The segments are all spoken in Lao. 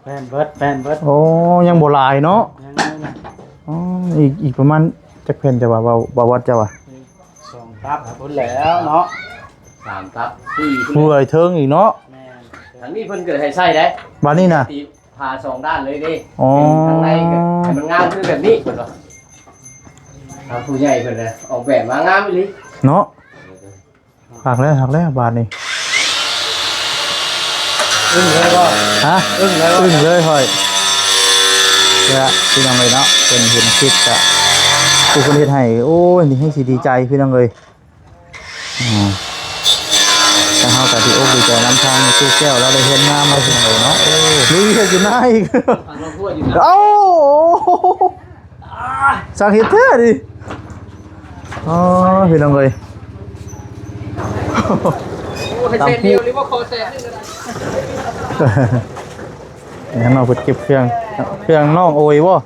ແມ່ນເບິດ ແມ່ນເບິດ. ໂອ້ ຍັງບໍ່ຫຼາຍເນາະ. ຍັງ ຍັງ ອໍ ອີກ ອີກປະມານຈັກແຜ່ນ ເຈົ້າວ່າ ບ່າວ ບ່າວວັດ ເຈົ້າວ່າ? ສອງຕັບພຸ້ນແຫຼ້ວເນາະ. ສາມຕັບ ສີ່ ເມື່ອຍເທິງອີກເນາະ. ແມ່ນ ທາງນີ້ເພິ່ນກໍໃຫ້ໃສ່ໄດ້ ບາດນີ້ນະ ຕິ ຜ່າສອງດ້ານເລີຍເດ້. ອໍ ເປັນທາງໃນກໍໃຫ້ມັນງາມຄືແບບນີ້ ເພິ່ນວ່າ. ທາງຜູ້ໃຫຍ່ເພິ່ນນະ ອອກແບບມາງາມອີ່ຫຼີເນາະ. ຄັກແລ້ວ ຄັກແລ້ວບາດນີ້. ອຶ້ງເລີຍບໍ່? ຮະ? ອຶ້ງເລີຍບໍ່? ອຶ້ງເລີຍຂ້ອຍ. ແລ້ວພີ່ນ້ອງເອີຍເນາະ ເພິ່ນເຫັນຄລິບກະ ຜູ້ເພິ່ນເຮັດໃຫ້ ໂອ້ຍ ນີ້ແຮງຊິດີໃຈ ພີ່ນ້ອງເອີຍ. ອືມ ທາງເຮົາກໍດີອົກດີໃຈນຳທາງຕູ້ແກ້ວ ລາວໄດ້ເຮືອນງາມແລ້ວ ພີ່ນ້ອງເອີຍເນາະ. ໂອ້ ລຸຍເຮັດຢູ່ນາອີກ. ເອົ້າ ຊ່າງເຮັດແທ້ນີ້. ອໍ ພີ່ນ້ອງເອີຍ ໂອ້ ໃຫ້ແສນດຽວ ຫຼືວ່າຂໍແສນໜຶ່ງກໍໄດ້. ທາງນອກເພິ່ນເກັບເຄື່ອງ ເຄື່ອງນ້ອງໂອຍບໍ່? ອ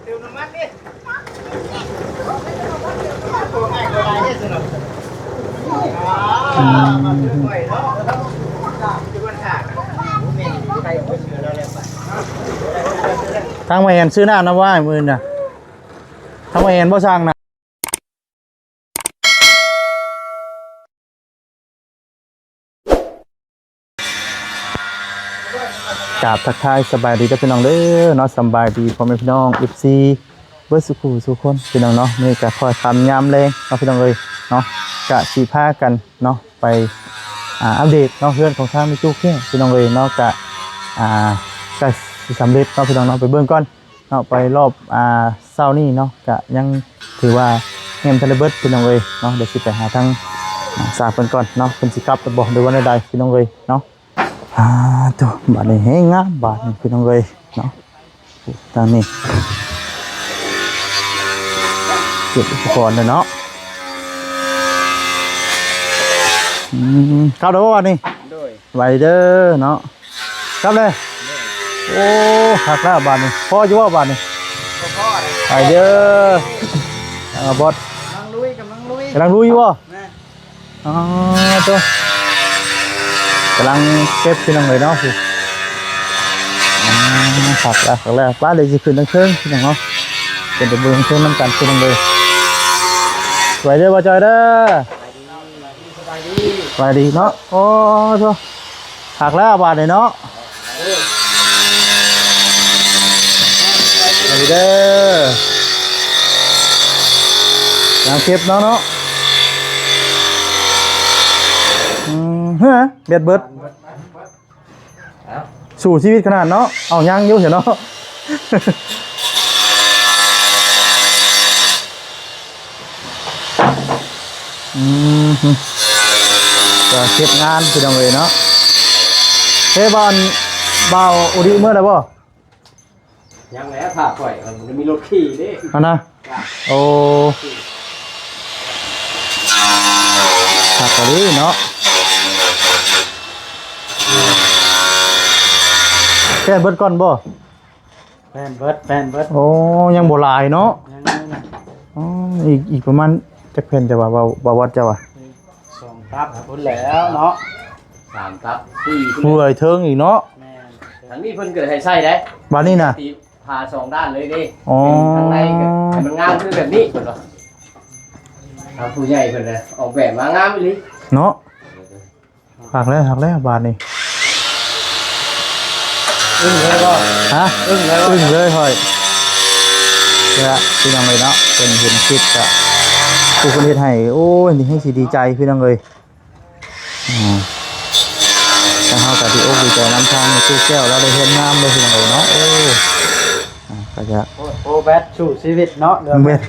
ືມ ທາງແມ່ແອນຊື້ນ້ຳນຳວ່າຍມື້ນະ ທາງແມ່ແອນບໍ່ສັ່ງນະ. ກາບທັກທາຍສະບາຍດີເດີພີ່ນ້ອງເດີເນາະ. ສະບາຍດີພໍ່ແມ່ພີ່ນ້ອງ ເອັຟຊີ ເບິດສູ່ຜູ້ສູ່ຄົນພີ່ນ້ອງເນາະ. ມື້ນີ້ກະຄ່ອຍຄ່ຳຍາມແລງເນາະ ພີ່ນ້ອງເອີຍເນາະ. ກະຊິພາກັນເນາະ ໄປ ອ່າ ອັບເດດເນາະ ເຮືອນຂອງທາງແມ່ຕູ້ແກ້ວ ພີ່ນ້ອງເອີຍເນາະ. ກະ ອ່າ ກະຊິສຳເລັດເນາະ ພີ່ນ້ອງເນາະ. ໄປເບິ່ງກ່ອນ ເນາະ ໄປຮອບ ອ່າ ເຊົ້ານີ້ເນາະ ກະຍັງຖືວ່າຍັງບໍ່ທັນໄດ້ເບິດ ພີ່ນ້ອງເອີຍເນາະ. ດຽວຊິໄປຫາທາງ ອ່າ ສາວເພິ່ນກ່ອນເນາະ ເພິ່ນຊິກັບແລ້ວບໍ່ ຫຼືວ່າແນວໃດ ພີ່ນ້ອງເອີຍເນາະ. ອ່າ ໂຕ ບາດນີ້ແຮງງາມບາດນີ້ ພີ່ນ້ອງເອີຍເນາະ. ທາງນີ້ເກັບອຸປະກອນແລ້ວເນາະ. ອືມ ກັບແລ້ວບໍ່ບາດນີ້? ໂດຍ ໄວເດີເນາະ. ກັບເລີຍ. ໂອ້ ຄັກແລ້ວບາດນີ້ ພໍຢູ່ບໍ່ບາດນີ້? ບໍ່ພໍເລີຍ. ໄປເດີ ເອີ ບອດ ກຳລັງລຸຍ ກຳລັງລຸຍ ກຳລັງລຸຍຢູ່ບໍ່? ແມ່ນ. ອໍ ໂຕ ກຳລັງເກັບ ພີ່ນ້ອງເອີຍເນາະ. ອືມ ຄັກແລ້ວ ຄັກແລ້ວ. ໄປ ດຽວຊິຂຶ້ນທາງເທິງ ພີ່ນ້ອງເນາະ. ຂຶ້ນໄປເບິ່ງເທິງນຳກັນ ພີ່ນ້ອງເອີຍ. ໄປເດີ ບ່າວຈອຍເດີ. ສະບາຍດີ ສະບາຍດີເນາະ. ໂອ້ ໂຕ ຄັກແລ້ວບາດນີ້ເນາະ. ເອີ ໄປເດີ ກຳລັງເກັບເນາະ ເນາະ. ອືມ ເຮີ ແບດເບິດ. ສູ້ຊີວິດຂະໜາດເນາະ. ເອົາ ຍັງຢູ່ເນາະ. ອືມ ກະເຮັດງານ ພີ່ນ້ອງເອີຍເນາະ. ເອີ ບ້ານບ່າວອຸດິເມືອແລ້ວບໍ່? ຍັງແຫຼະ ຖ້າຂ້ອຍ ມັນມີລົດຂີ່ເດ້. ອັນນະ ໂອ້ ຄັກອີ່ຫຼີເນາະ. ແຕ່ເບິດກ່ອນບໍ່? ແມ່ນເບິດ ແມ່ນເບິດ. ໂອ້ ຍັງບໍ່ຫຼາຍເນາະ. ຍັງ ຍັງ. ອໍ ອີກ ອີກປະມານຈັກແຜ່ນ ເຈົ້າວ່າ ບ່າວ ບ່າວວັດ ເຈົ້າວ່າ? ສອງຕັບພຸ້ນແຫຼ້ວເນາະ. ສາມຕັບ ສີ່ ເມື່ອຍເທິງອີກເນາະ. ແມ່ນ ທາງນີ້ເພິ່ນກໍໃຫ້ໃສ່ໄດ້ ບາດນີ້ນະ ຕິ ຜ່າສອງດ້ານເລີຍເດ້. ອໍ ເປັນທາງໃນກໍໃຫ້ມັນງາມຄືແບບນີ້ ເພິ່ນວ່າ. ທາງຜູ້ໃຫຍ່ເພິ່ນນະ ອອກແບບມາງາມອີ່ຫຼີເນາະ. ຄັກແລ້ວ ຄັກແລ້ວບາດນີ້. ອຶ້ງເລີຍບໍ່? ຮະ? ອຶ້ງເລີຍບໍ່? ອຶ້ງເລີຍຂ້ອຍ. ເອີ ພີ່ນ້ອງເອີຍເນາະ ເພິ່ນເຫັນຄລິບກະ ຜູ້ເພິ່ນເຮັດໃຫ້ ໂອ້ຍ ນີ້ແຮງຊິດີໃຈ ພີ່ນ້ອງເອີຍ. ອ່າ ທາງເຮົາກໍດີອົກດີໃຈນຳທາງແມ່ຕູ້ແກ້ວ ລາວໄດ້ເຮືອນງາມເດ້ ພີ່ນ້ອງເອີຍເນາະ. ໂອ້ ອ່າ ກໍຈະ ໂອ້ ໂອ້ ແບດສູ້ຊີວິດເນາະ ເລື່ອງ ແມ່ນ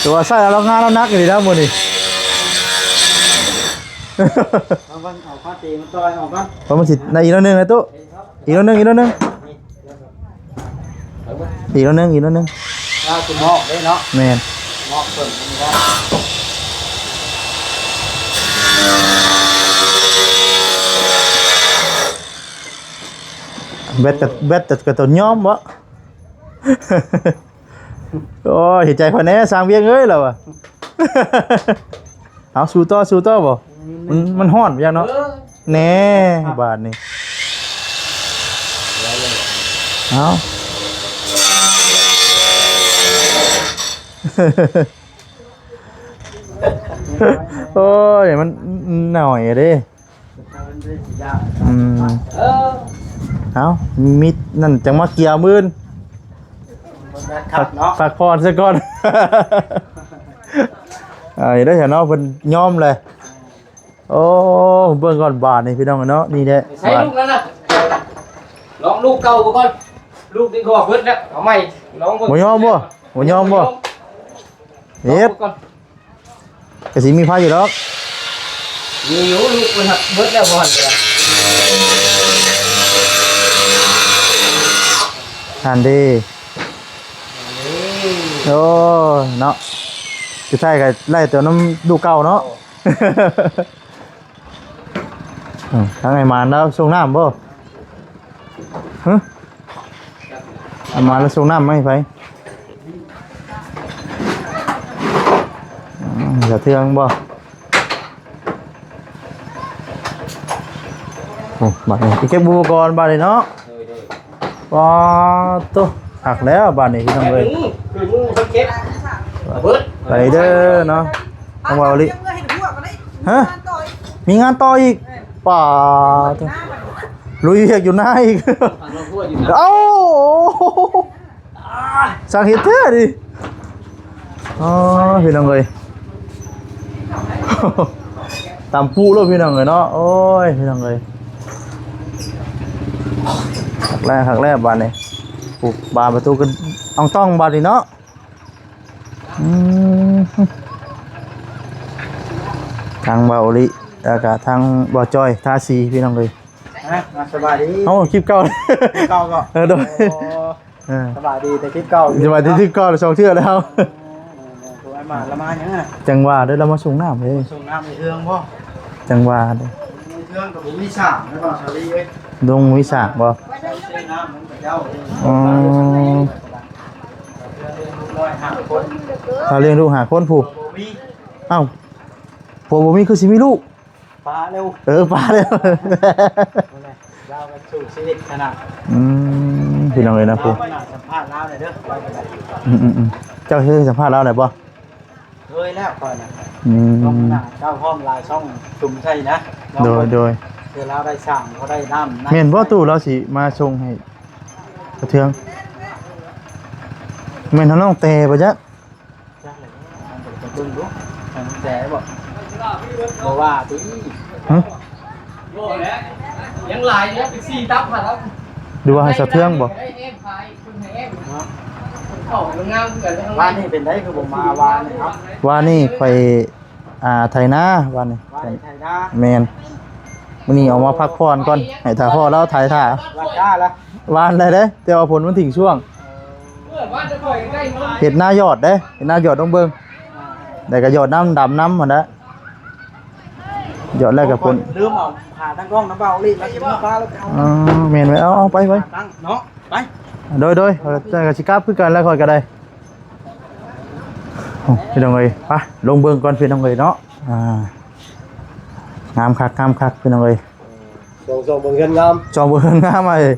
ແຕ່ວ່າໃຊ້ແລ້ວງານລາວໜັກອີ່ຫຼີນະມື້ນີ້. ເອົາມັນ ເອົາຄາຕີມາຕ່ອຍອອກກ່ອນ ເພາະມັນຊິ ໃນອີກໜ້ອຍໜຶ່ງນະຕູ້ ອີກໜ້ອຍໜຶ່ງ ອີກໜ້ອຍໜຶ່ງ. ອີກໜ້ອຍໜຶ່ງ ອີກໜ້ອຍໜຶ່ງ. ລາວຊິມອບເດ້ເນາະ. ແມ່ນ ມອບເພີ່ມອີກແລ້ວ. ແບດກໍ ແບດກໍຕ້ອງຍອມບໍ? ໂອ້ຍ ເຫັນໃຈຂ້ອຍແດ່ ຊ່າງວຽກເອີຍ ລາວວ່າ. ເອົາ ສູ້ຕໍ່ ສູ້ຕໍ່ບໍ? ມັນ ມັນຮ້ອນຢ່າງເນາະ. ເອີ ແນ່ ບາດນີ້ ໄວ ເອົາ ໂອ້ຍ ມັນໜ້ອຍເດ້. ອືມ ເອີ ເອົາ ມີນັ້ນຈັ່ງມາເກ່ຽວມື້ອື່ນ ພັກ ພັກຜ່ອນຊະກ່ອນ. ເອີ ໄດ້ຊະເນາະ ເພິ່ນຍອມແຫຼະ. ໂອ້ ເບິ່ງກ່ອນບາດນີ້ພີ່ນ້ອງເນາະ ນີ້ແຫຼະ ໃສ່ລູກນັ້ນນະ ລອງລູກເກົ່າກ່ອນ ລູກນີ້ກໍເບິດແລ້ວ ເອົາໃໝ່ ລອງເບິ່ງ ບໍ່ຍອມບໍ່? ບໍ່ຍອມບໍ່? ເຮັດ ກະຊິມີໄຟຢູ່ດອກ ມີຢູ່ ລູກມັນຫັກເບິດແລ້ວບໍ່ຫັ້ນກະ ຫັ້ນເດ້. ໂອ້ຍເນາະ ສຸດທ້າຍກະໄລ່ແຕ່ນຳລູກເກົ່າເນາະ. ອືມ ທາງໄອ້ໝານລາວສົ່ງນ້ຳບໍ່? ຮະ? ໄອ້ໝານລາວສົ່ງນ້ຳມາໃຫ້ໃຜ? ອືມ ສະເທືອງບໍ່? ໂອ້ ບາດນີ້ໄປເກັບອຸປະກອນບາດນີ້ເນາະ. ໂດຍ ໂດຍ ປາໂຕ ຄັກແລ້ວບາດນີ້ພີ່ນ້ອງເອີຍ ຄືໝູ່ ຄືໝູ່ເພິ່ນເກັບ ເອົາເບິດ ໄປເດີເນາະ ທາງເວົ້າອີ່ຫຼີ ຮະ ມີງານຕໍ່ອີກ ປາໂຕ ລຸຍວຽກຢູ່ນາອີກ ເອົ້າ ຊ່າງເຮັດແທ້ນີ້ ອໍ ພີ່ນ້ອງເອີຍ ຕຳປຸໂລດພີ່ນ້ອງເອີຍເນາະ ໂອ້ຍ ພີ່ນ້ອງເອີຍ ຄັກແລ້ວ ຄັກແລ້ວບາດນີ້ ປຸບບານປະຕູຂຶ້ນອອງຕ້ອງບາດນີ້ເນາະ ອືມ ທາງເວົ້າອີ່ຫຼີ ແລ້ວກະທາງເວົ້າຈ້ອຍ ທາສີ ພີ່ນ້ອງເອີຍ ຮະ ມາສະບາຍດີ ເອົ້າ ຄລິບເກົ່າ ຄລິບເກົ່າບໍ່? ເອີ ໂດຍ ອໍ ເອີ ສະບາຍດີແຕ່ຄລິບເກົ່າຢູ່ ສະບາຍດີ ເນາະ ຄລິບເກົ່າສອງເທື່ອແລ້ວ ໂອ້ຍ ມາລະມາຫຍັງຫັ້ນນະ ຈັ່ງວ່າເດີ ລາວມາສົ່ງນ້ຳເດ້ ສົ່ງນ້ຳໃນເຮືອງບໍ່? ຈັ່ງວ່າເດ້ ໃນເຮືອງກໍບໍ່ມີສາງແລ້ວ ສາລີເອີຍ ດົງມີສາງບໍ່? ເຈົ້າຊື້ນ້ຳນຳເຂົາເຈົ້າເດ້ ອໍ ເຈົ້າລ້ຽງລູກນ້ອຍຫ້າຄົນ ເຈົ້າລ້ຽງລູກຫ້າຄົນ ຜູ້ ບໍ່ມີ ເອົ້າ ຜົວບໍ່ມີຄືຊິມີລູກ? ປາແລ້ວ ເອີ ປາແລ້ວ ລາວກໍສູ້ຊີວິດຂະໜາດ ອືມ ພີ່ນ້ອງເອີຍນະ ລາວກໍໜ້າສຳພາດລາວແຫຼະເດີ ອືມໆໆ ເຈົ້າເຄີຍສຳພາດລາວແລ້ວບໍ່? ເຄີຍແລ້ວຂ້ອຍນະ ອືມ ຕ້ອງໜ້າເຈົ້າພ້ອມຫຼາຍຊ່ອງຊຸມໃສ່ນະ ໂດຍໆ ເພື່ອລາວໄດ້ສ້າງ ບໍ່ໄດ້ນ້ຳ ແມ່ນບໍ່ຕູ້ລາວຊິມາສົ່ງໃຫ້ກະເທືອງ ແມ່ນທາງນ້ອງແຕ່ບໍ່ຈັກ? ຈັກແຫຼະ ເບິ່ງດູ ໃຫ້ມັນແຈບໍ່ ບໍ່ວ່າຕິ ຮະ ບໍ່ແຫຼະ ຍັງຫຼາຍຢູ່ ເປັນສີ່ຕັບຫັ້ນແລ້ວ ຫຼືວ່າໃຫ້ສະເທືອງບໍ່? ເນາະ ວານນີ້ເປັນໄດ ຄືບໍ່ມາວານນີ້ເນາະ ວານນີ້ຂ້ອຍ ອ່າ ໄຖນາວານນີ້ ວານນີ້ໄຖນາ ແມ່ນ ມື້ນີ້ອອກມາພັກຜ່ອນກ່ອນ ໃຫ້ຖ້າພໍ່ລາວໄຖຖ້າ ວານກ້າລະ ວານໄດ້ເດ້ ແຕ່ວ່າຝົນມັນຖິ້ມຊ່ວງ ເອີ ເຮັດນາຢອດເດ້ ເຮັດນາຢອດລົງເບິ່ງ ອ່າ ແລ້ວກໍຢອດນ້ຳດຳນຳຫັ້ນແຫຼະ ຢອດແລ້ວກໍຝົນ ລືມເອົາຂາຕັ້ງກ້ອງນຳເບົາລີ ມາຊິມາປາແລ້ວໄປເອົາ ອໍ ແມ່ນໄວ້ ເອົາ ເອົາໄປ ໄປ ຕັ້ງເນາະ ໄປ ໂດຍ ໂດຍ ຂ້ອຍກໍຊິກັບຄືກັນແລ້ວ ຂ້ອຍກໍໄດ້ ໂອ້ ພີ່ນ້ອງເອີຍ ໄປລົງເບິ່ງກ່ອນ ພີ່ນ້ອງເອີຍເນາະ ອ່າ ງາມຄັກ ງາມຄັກ ພີ່ນ້ອງເອີຍ ສ່ອງ ສ່ອງເບິ່ງເຮືອນງາມ ສ່ອງເບິ່ງເຮືອນງາມອ້າຍ ເອີ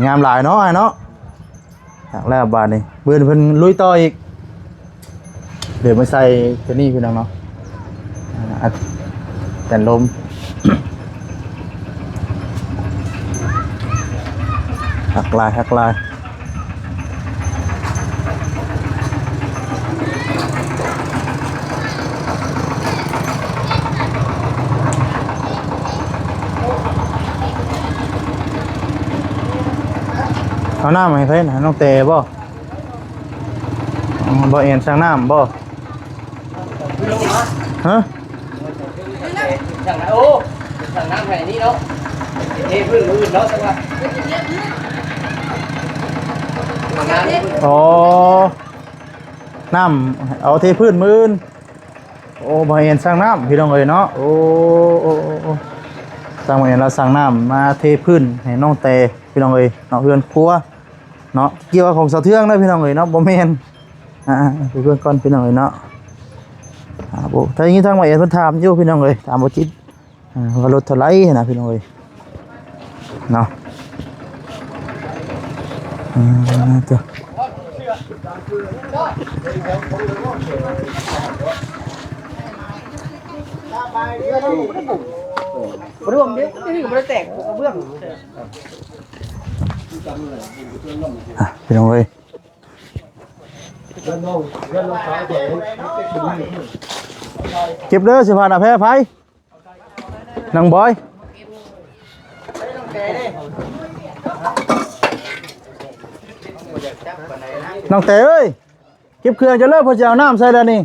ງາມ ງາມ ງາມຫຼາຍເນາະອ້າຍເນາະ ຄັກແລ້ວບາດນີ້ ມື້ອື່ນເພິ່ນລຸຍຕໍ່ອີກ ດຽວມາໃສ່ຕົວນີ້ພີ່ນ້ອງເນາະ ອ່າ ອັດແຕນລົມ ຄັກຫຼາຍ ຄັກຫຼາຍ ເອົານ້ຳໃຫ້ໃຜນະ ນ້ອງແຕ່ບໍ່? ອໍ ບໍ່ແອນສັ່ງນ້ຳບໍ່? ຮະ? ໂອ້ ສັ່ງນ້ຳໃຫ້ນີ້ເນາະ ເທພື້ນອື່ນເນາະ ຈັ່ງວ່າ ອໍ ນ້ຳ ເອົາເທພື້ນມື້ອື່ນ ໂອ້ ບໍ່ແອນສັ່ງນ້ຳ ພີ່ນ້ອງເອີຍເນາະ ໂອ້ ໂອ້ ໂອ້ ໂອ້ ສັ່ງ ບໍ່ແອນລາວສັ່ງນ້ຳມາເທພື້ນໃຫ້ນ້ອງແຕ່ ພີ່ນ້ອງເອີຍເນາະ ເຮືອນຄົວ ເນາະ ກ່ຽວກັບຂອງສາວເທືອງເດີພີ່ນ້ອງເອີຍເນາະ ບໍ່ແມ່ນ ອ່າ ໄປເບິ່ງກ່ອນພີ່ນ້ອງເອີຍເນາະ ອ່າ ບໍ່ ຖ້າຢ່າງນີ້ທາງໝໍແອນເພິ່ນຖາມຢູ່ພີ່ນ້ອງເອີຍ ຖາມບໍ່ຈິດ ອ່າ ວ່າລົດເທົ່າໃດຫັ້ນນະພີ່ນ້ອງເອີຍເນາະ ອ່າ ໂຕ ລວມເດ້ ນີ້ກໍບໍ່ໄດ້ແຕກກະເບື້ອງ ອ່ະ ພີ່ນ້ອງເອີຍ ເກັບເດີ ຊິພານາແພ້ໄພ ນາງບອຍ ນ້ອງແຕເອີຍ ເກັບເຄື່ອງເຈົ້າເລີຍ ເພິ່ນຊິເອົານ້ຳໃສ່ແລ້ວນີ້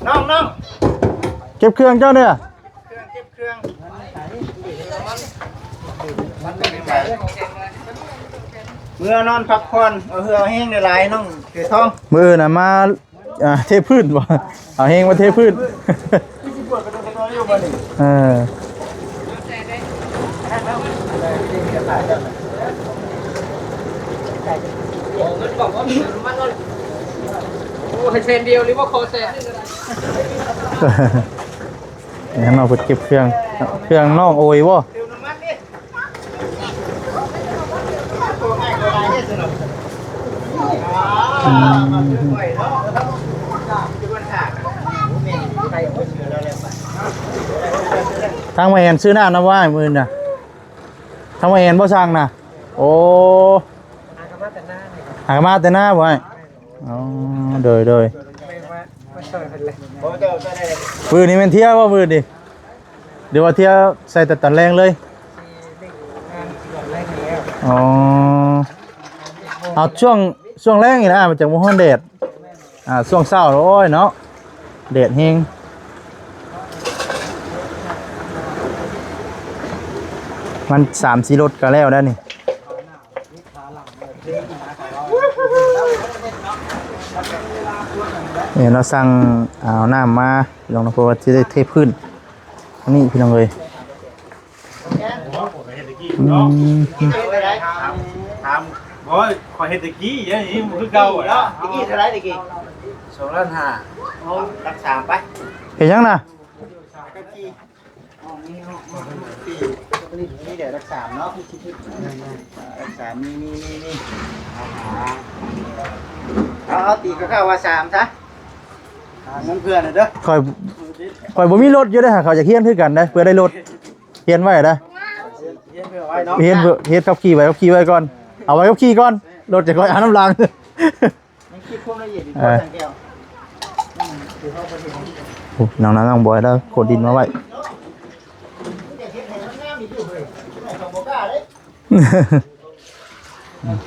ນ້ອງໆ ເກັບເຄື່ອງເຈົ້າເດີ ເຄື່ອງ ເກັບເຄື່ອງ ເມືອນອນພັກຜ່ອນ ເອົາເຫື່ອເອົາແຮງຫຼາຍໆ ນ້ອງເສືອທອງ ມື້ອື່ນນະມາ ອ່າ ເທພື້ນບໍ່ ເອົາແຮງມາເທພື້ນ ເອີ ໂອ້ ໃຫ້ແສນດຽວ ຫຼືວ່າຂໍແສນໜຶ່ງກໍໄດ້ ນີ້ເນາະ ເພິ່ນເກັບເຄື່ອງ ເຄື່ອງນ້ອງໂອຍບໍ່? ທາງໝໍແອນຊື້ນ້ຳນຳວ່າມື້ນະ ທາງໝໍແອນບໍ່ສັ່ງນະ ໂອ້ ຫາກະມາແຕ່ນາ ຫາກະມາແຕ່ນາບໍ່ອ້າຍ? ອໍ ໂດຍ ໂດຍ ມາ ມາຊ່ອຍເພິ່ນແຫຼະ ມື້ນີ້ແມ່ນທ່ຽວບໍ່ມື້ນີ້ ຫຼືວ່າທ່ຽວໃສ່ແຕ່ຕອນແລງເລີຍ? ອໍ ເອົາຊ່ວງ ຊ່ວງແລງນີ້ນະ ມັນຈັ່ງບໍ່ຮ້ອນແດດ ອ່າ ຊ່ວງເຊົ້າ ໂອ້ຍເນາະ ແດດແຮງ ມັນສາມສີ່ລົດກະແລ້ວໄດ໋ນີ້. ນີ້ເນາະ ສັ່ງເອົານ້ຳມາ ພີ່ນ້ອງເນາະ ເພາະວ່າຊິໄດ້ເທພື້ນ ອັນນີ້ ພີ່ນ້ອງເອີຍ ອືມ ຖາມ ໂອ້ຍ ຂ້ອຍເຮັດແຕ່ກີ້ ດຽວນີ້ບໍ່ຄືເກົ່າແລ້ວ ຕະກີ້ເທົ່າໃດຕະກີ້? ສອງລ້ານຫ້າ ໂອ້ ຫຼັກສາມໄປ ເຮັດຫຍັງນະ? ມີແຕ່ຫຼັກສາມເນາະ ຫຼັກສາມ ມີ ມີ ມີ ມີ ເອົາ ເອົາ ຕີຄ່າວໆວ່າສາມຊະ ເງິນເພື່ອນເດີ ຂ້ອຍ ຂ້ອຍບໍ່ມີລົດຢູ່ເດ້ ຂ້ອຍຢາກຮຽນຄືກັນເດ້ ເພື່ອໄດ້ລົດ ຮຽນໄວ້ເດ້ ຮຽນເພື່ອໄວ້ເນາະ ຮຽນເພື່ອ ເຮັດຂັບຂີ່ ໃບຂັບຂີ່ໄວ້ກ່ອນ ເອົາໃບຂັບຂີ່ກ່ອນ ລົດຈະຄ່ອຍເອົານຳຫຼັງ. ຍັງຄິດຄວາມລະອຽດອີກ ເອີ ບໍ່ ຊ່າງແກ້ວ ອືມ ໂອ້ ນ້ອງນາ ນ້ອງບອຍລາວຂົນດິນມາໄວ້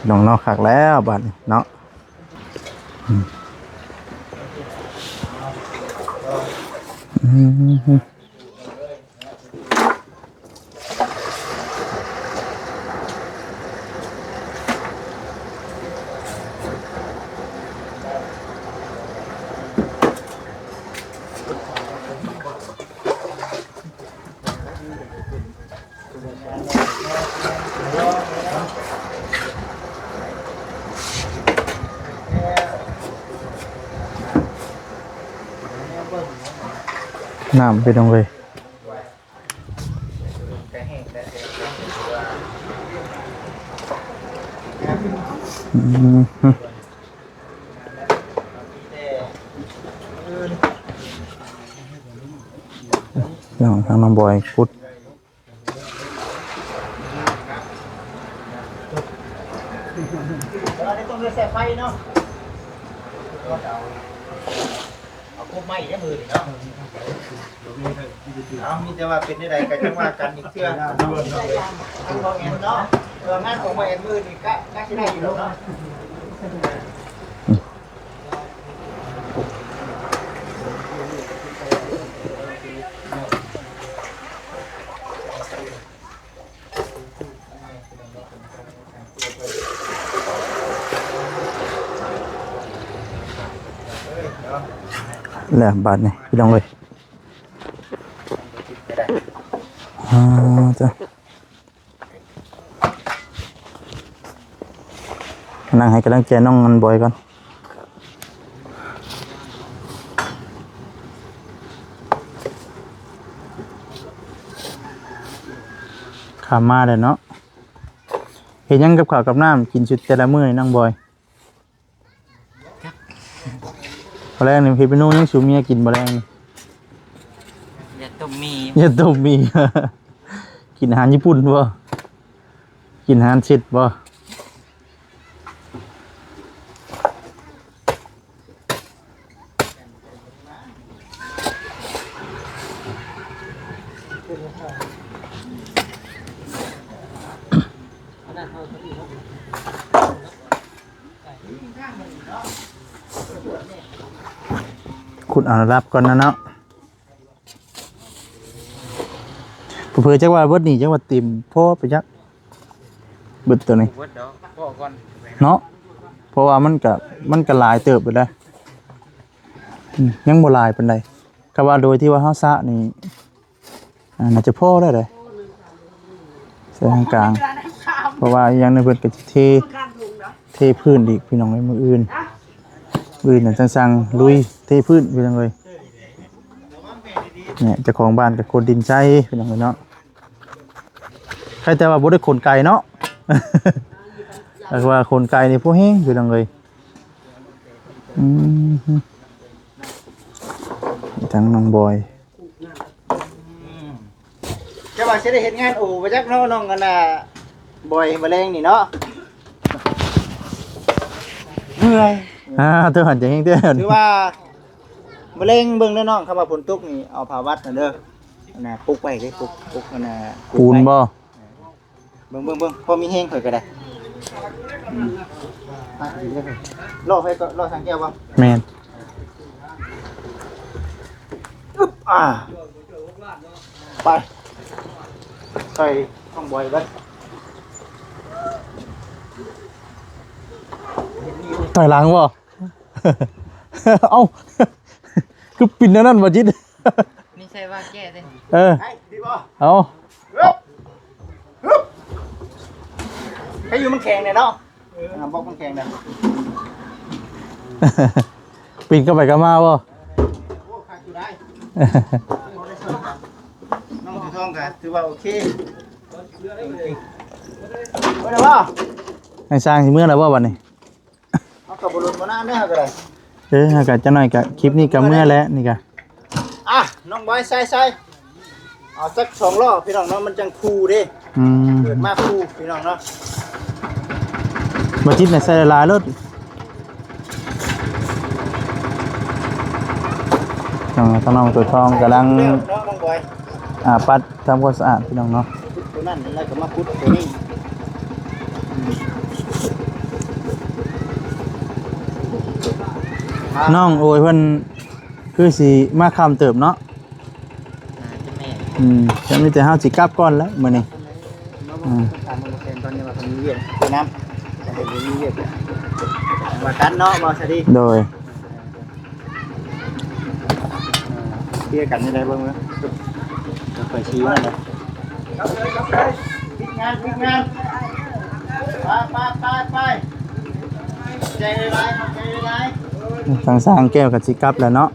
ນ້ອງເນາະ ຄັກແລ້ວບາດນີ້ເນາະ ອືມ ອືມ. ນ້ຳ ພີ່ນ້ອງເອີຍ. ອືມ ເລື່ອງທາງນ້ອງບອຍຂຸດ ອັນນີ້ຕ້ອງໄດ້ໃສ່ໄຟເນາະ. ເອົາກົບໄມ້ເດ້ມື້ນີ້ເນາະ ເອົາ ມີແຕ່ວ່າເປັນແນວໃດກໍຈັ່ງວ່າກັນອີກເທື່ອ ທາງພໍ່ແອນເນາະ ເອີ ງານຂອງພໍ່ແອນມື້ນີ້ກະ ກະຊິໄດ້ຢູ່ດອກເນາະ. ແລ້ວບາດນີ້ພີ່ນ້ອງເອີຍ ອ່າ ຈ້ະ ນັ່ງໃຫ້ກຳລັງໃຈນ້ອງອັນບອຍກ່ອນ. ຂ້າມມາແລ້ວເນາະ. ເຮັດຫຍັງກັບເຂົ້າກັບນ້ຳກິນຊຸດແຕ່ລະມື້ນີ້ ນ້ອງບອຍ? ຈັກ ມື້ແລງນີ້ເຮັດເມນູຫຍັງສູ່ເມຍກິນມື້ແລງນີ້? ຢາຕົ້ມໝີ່ ຢາຕົ້ມໝີ່. ກິນອາຫານຍີ່ປຸ່ນບໍ່? ກິນອາຫານເຊັດບໍ່? ຂຸດເອົາລະດັບກ່ອນນະເນາະ. ເຜີໆຈັກວ່າເບິດນີ້ ຈັກວ່າເຕັມພໍໄປຈັກ ເບິດໂຕນີ້ ບໍ່ເບິດດອກ ພໍກ່ອນເນາະ. ເພາະວ່າມັນກະ ມັນກະຫຼາຍເຕີບຢູ່ເດ້. ອືມ ຍັງບໍ່ຫຼາຍປານໃດ. ຄຳວ່າໂດຍທີ່ວ່າເຮົາສະນີ້ ອ່າ ໜ້າຈະພໍແລ້ວເດ້ ໃສ່ທາງກາງ. ເພາະວ່າອີກຢ່າງໜຶ່ງເພິ່ນກະຊິເທ ເທພື້ນອີກ ພີ່ນ້ອງເອີຍ. ມື້ອື່ນ ມື້ອື່ນນະຈັ່ງສັ່ງລຸຍເທພື້ນ ພີ່ນ້ອງເອີຍ. ນີ້ເຈົ້າຂອງບ້ານກະຂົນດິນໃສ່ ພີ່ນ້ອງເອີຍເນາະ. ໃຄແຕ່ວ່າບໍ່ໄດ້ຂົນໄກເນາະ ຖ້າວ່າຂົນໄກນີ້ພໍແຮງ ພີ່ນ້ອງເອີຍ. ອືມ ທາງນ້ອງບອຍ ເຈົ້າວ່າຊິໄດ້ເຮັດງານໂອບໍ່ຈັກເນາະ ນ້ອງອັນນ່າ ບອຍ ມື້ແລງນີ້ເນາະ. ເມື່ອຍ ອ່າ ຕົວຫັ້ນຈະແຮງເທື່ອ ຖືວ່າມື້ແລງເບິ່ງເດີນ້ອງ ຄຳວ່າຝົນຕົກນີ້ເອົາຜ້າວັດນະເດີ ອັນນ່າ ປຸກໄວ້ເດ້ ປຸກ ປຸກອັນນ່າ ປູນບໍ່? ເບິ່ງ ເບິ່ງ ເບິ່ງ ພໍມີແຮງຂ້ອຍກະໄດ້. ອືມ ລໍໃຜກໍລໍສັງແກ້ວບໍ່? ແມ່ນ. ອຶບ ອ່າ ໄປ ໃສ່ຂອງບອຍເບິດ ຖອຍຫຼັງບໍ່? ເອົ້າ ຄືປິ່ນແນວນັ້ນບໍ່ຈິດ? ນີ້ໃສ່ວ່າແກ້ເດ້. ເອີ ໄປດີບໍ່? ເອົາ ຮຶບ ຮຶບ ໃຫ້ຢູ່ມັນແຂງແດ່ເນາະ. ເອີ ອ່າ ບອກມັນແຂງແດ່. ປີນກັບໄປກັບມາບໍ່? ໂອ້ ຄັກຢູ່ໄດ໋. ນ້ອງເສືອທອງກະຖືວ່າໂອເຄ. ເອີ ໄດ້ບໍ່? ໃຫ້ຊ່າງຊິເມືອແລ້ວບໍ່ບັດນີ້? ເຮົາກໍບໍ່ລົນບໍ່ນານເດ້ ເຮົາກໍໄດ້. ເອີ ເຮົາກໍຈັກໜ້ອຍກໍ ຄລິບນີ້ກໍເມືອແຫຼະນີ້ກໍ. ອ່ະ ນ້ອງບອຍ ໃສ່ ໃສ່ ເອົາຈັກສອງລໍ້ພີ່ນ້ອງເນາະ ມັນຈັ່ງຄູ່ເດ້. ອືມ ເກີດມາຄູ່ພີ່ນ້ອງເນາະ. ບໍ່ຈິດນະ ໃສ່ຫຼາຍໆໂລດ. ນ້ອງ ທາງນ້ອງຕົວທອງກຳລັງ ແລ້ວເນາະ ນ້ອງບອຍ ອ່າ ປັດ ທຳຄວາມສະອາດພີ່ນ້ອງເນາະ. ຕົວນັ້ນແລ້ວກໍມາຂຸດຕົວນີ້. ນ້ອງໂອຍເພິ່ນຄືຊິມາຄ່ຳເຕີບເນາະ. ໜ້າຈະແມ່ນ. ອືມ ຈະມີແຕ່ເຮົາຊິກັບກ່ອນແຫຼະມື້ນີ້. ອືມ ຕອນນີ້ວ່າເພິ່ນມີວຽກນຳ ເພິ່ນມີວຽກ ວ່າກັນເນາະ ເວົ້າຊະດີ. ໂດຍ. ເອີ ເຄຍກັນໄດ້ເບິ່ງເນາະ ຂ້ອຍຊີ້ມາເລີຍ. ຕິດງານ ຕິດງານ ໄປ ໄປ ໄປ ໄປ. ຂອບໃຈຫຼາຍໆ ຂອບໃຈຫຼາຍໆ. ທາງຊ່າງແກ້ວກໍຊິກັບແລ້ວເນາະ.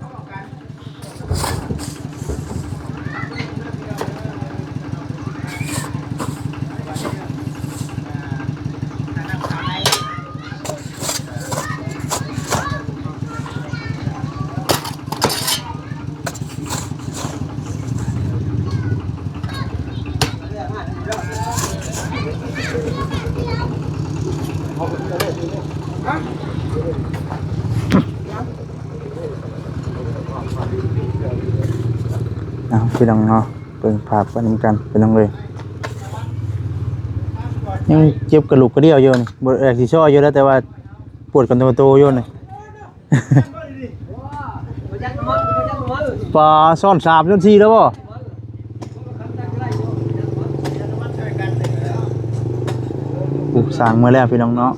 ເອົາ ພີ່ນ້ອງເນາະ ເບິ່ງພາບໄປນຳກັນ ພີ່ນ້ອງເອີຍ. ຍັງເຈັບກະດູກກະດຽວຢູ່ນີ້ ບໍ່ ຢາກຊິຊອຍຢູ່ແລ້ວ ແຕ່ວ່າປວດກັນຕົວໂຕຢູ່ນີ້. ປາ ຊ້ອນສາມຊ້ອນສີ່ແລ້ວບໍ່? ໂອ້ ຊ່າງເມືອແລ້ວ ພີ່ນ້ອງເນາະ.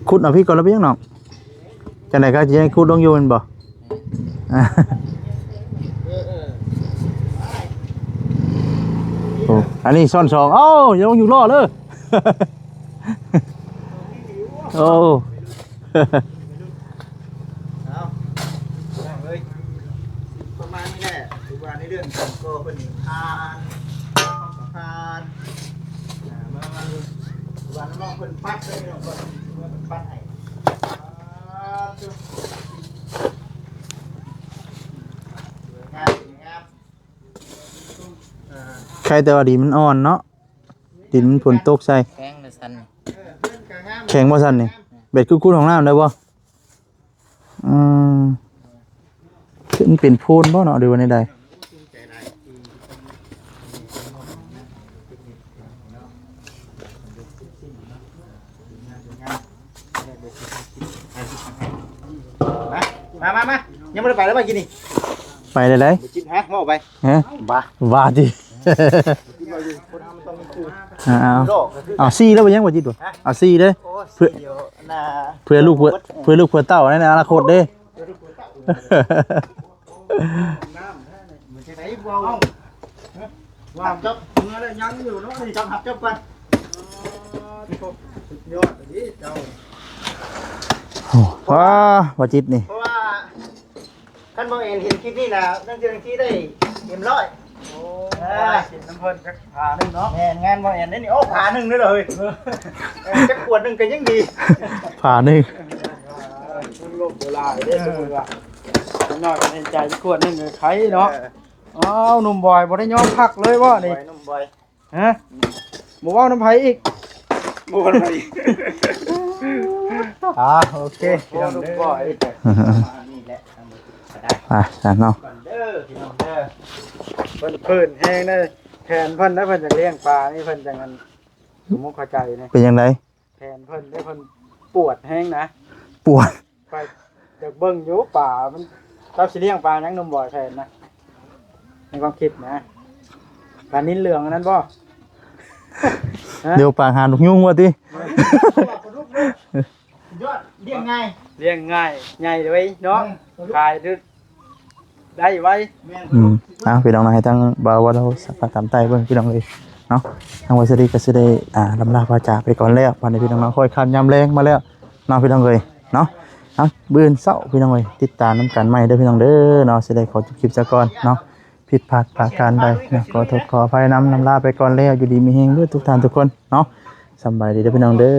ຂຸດເອົາພີ້ກ່ອນລະເປັນຫຍັງນ້ອງ? ຈັ່ງໃດກໍຊິໃຫ້ຂຸດລົງຢູ່ແມ່ນບໍ່? ເອີ ເອີ ອັນນີ້ຊ້ອນສອງ ເອົ້າ ຢ່າລົງຢູ່ລໍ້ເດີ ໂອ້ ເອົາ ເອົາເລີຍ ປະມານນີ້ແຫຼະ ຖືວ່າໃນເລື່ອງການກໍ່ເພິ່ນນີ້ຜ່ານ ຜ່ານ ອ່າ ມາ ມາ ວ່ານ້ອງເພິ່ນປັດເລີຍ ນ້ອງເພິ່ນ ເພິ່ນປັດໃຫ້ ອ່າ ສວຍງາມ ສວຍງາມ ອ່າ ໄຄແຕ່ວ່າດິນມັນອ່ອນເນາະ ດິນມັນຝົນຕົກໃສ່ ແຂງແລ້ວສັ່ນ ເອີ ເພິ່ນກະງາມ ແຂງບໍ່ຊັ້ນນີ້ ແບບຄືຂຸດຫ້ອງນ້ຳໄດ້ບໍ່? ອືມ ຄືມັນເປັນໂພນບໍ່ເນາະ ຫຼືວ່າແນວໃດ? ມາ ມາ ມາ ມາ ຍັງບໍ່ໄດ້ໄປແລ້ວບໍ່ກິນນີ້? ໄປໄດ້ໃດ? ບໍ່ກິນ ຮະ ເວົ້າໄປ ຮະ? ບ້າ ບ້າຕິ? ເອົາ ເອົາ ເອົາສີ່ແລ້ວບໍ່ຍັງບໍ່ຈິດບໍ່? ເອົາສີ່ເດ້ ເພື່ອ ເພື່ອລູກເພື່ອ ເພື່ອລູກເພື່ອເຕົ້າໃນອະນາຄົດເດ້ ວ່າຈັບເມືອແລ້ວຍັງຢູ່ເນາະ ນີ້ຈັບ ຮັບຈັບກ່ອນ ສຸດຍອດອີ່ຫຼີເຈົ້າ ໂອ້ ວ້າ ບໍ່ຈິດນີ້ ເພາະວ່າ ຄັນບໍ່ແມ່ນເຫັນຄລິບນີ້ນະ ນັກເທື່ອງທີ່ໄດ້ເຕັມຮ້ອຍ ໂອ້ ເອີ ໄດ້ກິນນຳເພິ່ນຈັກຝາໜຶ່ງເນາະ ແມ່ນ ງານບໍ່ແມ່ນເດ້ນີ້ ໂອ້ ຝາໜຶ່ງເດ້ເລີຍ ເອີ ຈັກຂວດໜຶ່ງກໍຍັງດີ ຝາໜຶ່ງ ເອີ ຄົນລົມບໍ່ຫຼາຍເດ້ ສົມມຸດວ່າ ຢ່າງໜ້ອຍກໍໃຫ້ໃຈຂວດໜຶ່ງກໍໄຄເນາະ ເອີ ອ້າວ ໜຸ່ມບອຍບໍ່ໄດ້ຍອມພັກເລີຍບໍ່ນີ້ ໜຸ່ມບອຍ ຮະ ບໍ່ເວົ້ານຳໃຜອີກ ບໍ່ເວົ້ານຳໃຜອີກ ອ່າ ໂອເຄ ໂອ້ ພີ່ນ້ອງເດີ ນີ້ແຫຼະ ອ່າ ຊັ້ນເນາະ ເດີ ພີ່ນ້ອງເດີ ເພິ່ນເພີນແຮງເດີ ແຜນເພິ່ນນະ ເພິ່ນຢາກລ້ຽງປານີ້ ເພິ່ນຈັ່ງອັນ ສົມມຸດເຂົ້າໃຈນະ ເປັນຈັ່ງໃດ? ແຜນເພິ່ນເດ້ ເພິ່ນປວດແຮງນະ ປວດ ຂ້ອຍຢາກເບິ່ງຢູ່ປາ ມັນ ເຈົ້າຊິລ້ຽງປາຫຍັງໜຸ່ມບອຍ ແຜນນະ ໃນຄວາມຄິດນະ ປານິນເຫຼືອງອັນນັ້ນບໍ່? ຮະ? ດຽວປາຫາລູກຍຸງວ່າຕິ ຍອດ ລ້ຽງງ່າຍ ລ້ຽງງ່າຍ ໃຫຍ່ໄວເນາະ ເອີ ປາດຸກ ຂາຍໄດ້ໄວ ອືມ ເອົາ ພີ່ນ້ອງເນາະ ໃຫ້ທາງບ່າວວ່າລາວສັກກະຕຳໃຕ້ເບິ່ງ ພີ່ນ້ອງເອີຍເນາະ ທາງວ່າສະດີກໍຊິໄດ້ ອ່າ ລຳລາພາຈາກໄປກ່ອນແລ້ວ ບັດນີ້ພີ່ນ້ອງເນາະ ຄ່ອຍຄ່ຳຍາມແລງມາແລ້ວເນາະ ພີ່ນ້ອງເອີຍເນາະ ເອົາ ມື້ອື່ນເຊົ້າ ພີ່ນ້ອງເອີຍ ຕິດຕາມນຳກັນໃໝ່ເດີ ພີ່ນ້ອງເດີເນາະ ຊິໄດ້ຂໍຈົບຄລິບຊະກ່ອນເນາະ ຜິດພາດປະການໃດເນາະ ຂໍໂທດຂໍອະໄພນຳ ລຳລາໄປກ່ອນແລ້ວ ຢູ່ດີມີແຮງເບິດທຸກທ່ານທຸກຄົນເນາະ ສຳບາຍດີເດີ ພີ່ນ້ອງເດີ.